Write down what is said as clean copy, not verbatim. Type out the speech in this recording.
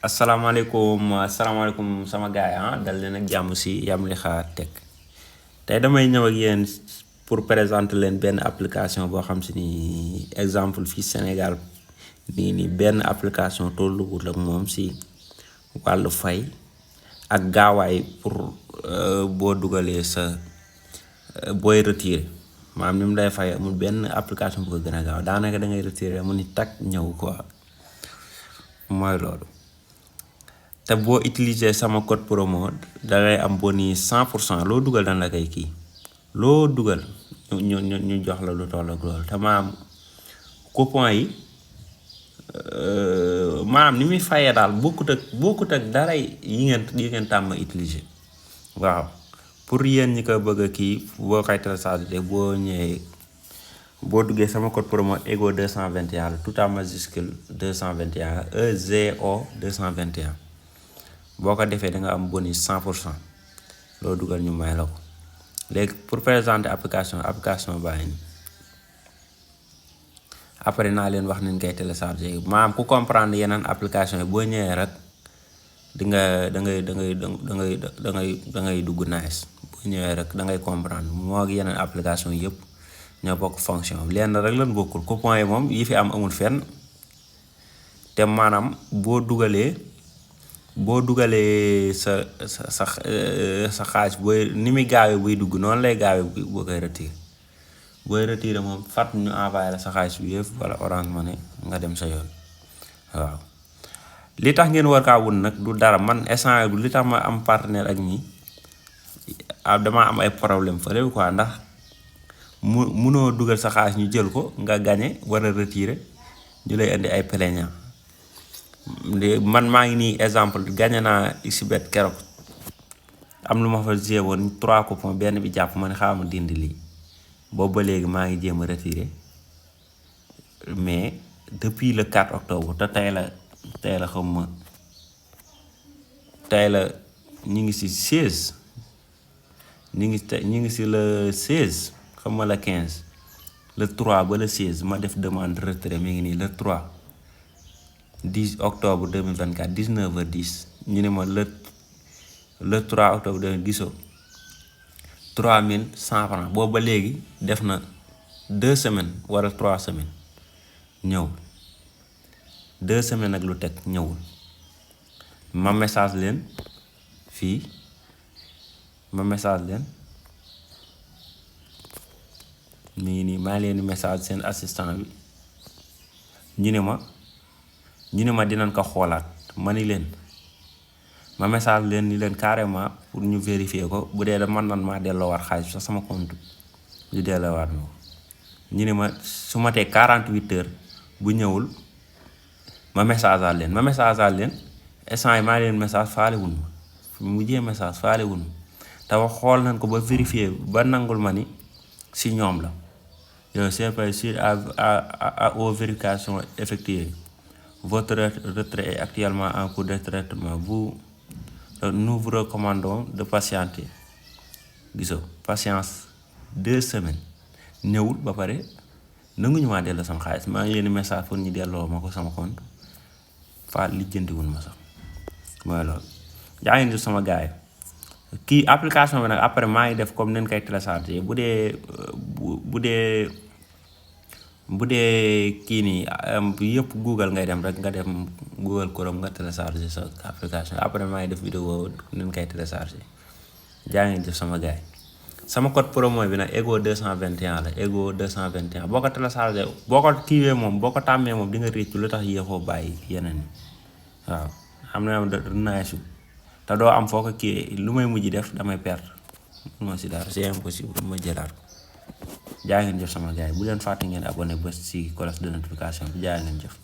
asalaamaaleykum sama gaay dal leen ak jàmm si Yamlixa Tech tey damay ñëw ak yéen pour présenter leen benn application boo xam si ni exemple fii Sénégal nii benn application tolluwul ak moom si wàllu fay ak gaawaay pour boo dugalee sa booy retirer maanaam ni mu lay fay amul benn application bu ko gën a gaaw daanaka da ngay retirer mu ni tak ñëw quoi mooy loolu. te boo utiliser sama code promo dangay am bonus 100% loo dugal dan la koy kii loo dugal ñu jox la lu toll ak loolu te maanaam coupon yi maanaam ni muy fayee daal bokkut ak dara yi ngeen tàmm utiliser waaw pour yéen ñi ko bëgg a kii boo koy télécharger boo ñëwee boo duggee sama code promo EGO 221 la tout en majuscule 221 EGO 221 boo ko defee da nga am bonus 100% loo dugal ñu may la ko léegi pour présenter application baa ngi nii après naa leen wax nañ koy télécharger maanaam ku comprendre yeneen application yi boo ñëwee rek di nga da ngay dugg nice boo ñëwee rek da ngay comprendre moo ak yeneen application yëpp ñoo bokk fonction lenn rek lan bokkul coupon yi moom yi fi amul fenn te maanaam boo dugalee sa xaalis booy ni muy gaawee buy dugg noonu lay gaawee boo koy retirer booy retirer moom fat ñu envoyé la sa xaalis bi yëpp wala Orange Money nga dem sa yoon waaw. li tax ngeen war kaa wun nag du dara man instant bi li tax ma am partenaire ak ñi damaa am ay problème fële quoi ndax munoo dugal sa xaalis ñu jël ko nga gagné war a retirer ñu lay indi ay plaignant man maa ngi nii exemple gagné naa xbet keroog am lu ma fa gé woon 3 coupons benn bi jàpp ma ne xaaral ma dindi lii boobu ba léegi maa ngi jéem a retiré mais depuis le 4 octobre te tey la xam ma tey la ñu ngi si 16 ñu ngi si le 16 xam ma la 15 le 3 ba le 16 ma def demande retrait mi ngi nii le 3 10 octobre 2024 19h10 ñu ne ma le 3 octobre 2024 gisoo 3100 francs boobu ba léegi def na 2 semaines wala 3 semaines ñëwul 2 semaines ak lu teg ñëwul ma message leen fii mi ngi nii maa leen di message seen assistant bi ñu ne ma dinañ ko xoolaat ma ni leen ma message leen ni leen carrément pour ñu vérifier ko bu dee da mën nan maa delloowaat xaalis sax sama compte ñu delloowaat ma ko ñu ne ma su ma tee 48 heures bu ñëwul ma message aat leen instant yi maa leen message faale wun ma mujjee message faale wun ma te wax xool nañ ko ba vérifier ba nangul ma ni si ñoom la yow c'est pas sûr aux vérifications effectuées votre retrait est actuellement en cours de traitement nous vous recommandons de patienter gisoo patience 2 semaines ñëwul ba pare nanguñu maa delloo sama xaalis maa ngi leen di message pour ñu delloo ma ko sama compte faa lijjantiwul ma sax mooy loolu jaa ngeen jëf sama gaay kii application bi nag après maa ngi def comme nen koy télécharger bu dee kii nii yëpp Google ngay dem rek nga dem Google Chrome nga télécharger sa application après maa ngi def vidéo nen koy télécharger jaa ngeen jëf sama gaay sama code promo bi nag EGO 221 la EGO 221 boo ko télécharger boo ko kiiwee moom boo ko tàmmee moom di nga réccu lu tax yéexoo bàyyi yeneen yi waaw xam na naa su te doo am foo ko kii lu may mujj def damay perte moo si dara c'est impossible ma jëlaat ko jaa ngeen jëf sama gars yi bu leen fàtte ngeen abonné ba si cloche de notification bi jaa ngeen jëf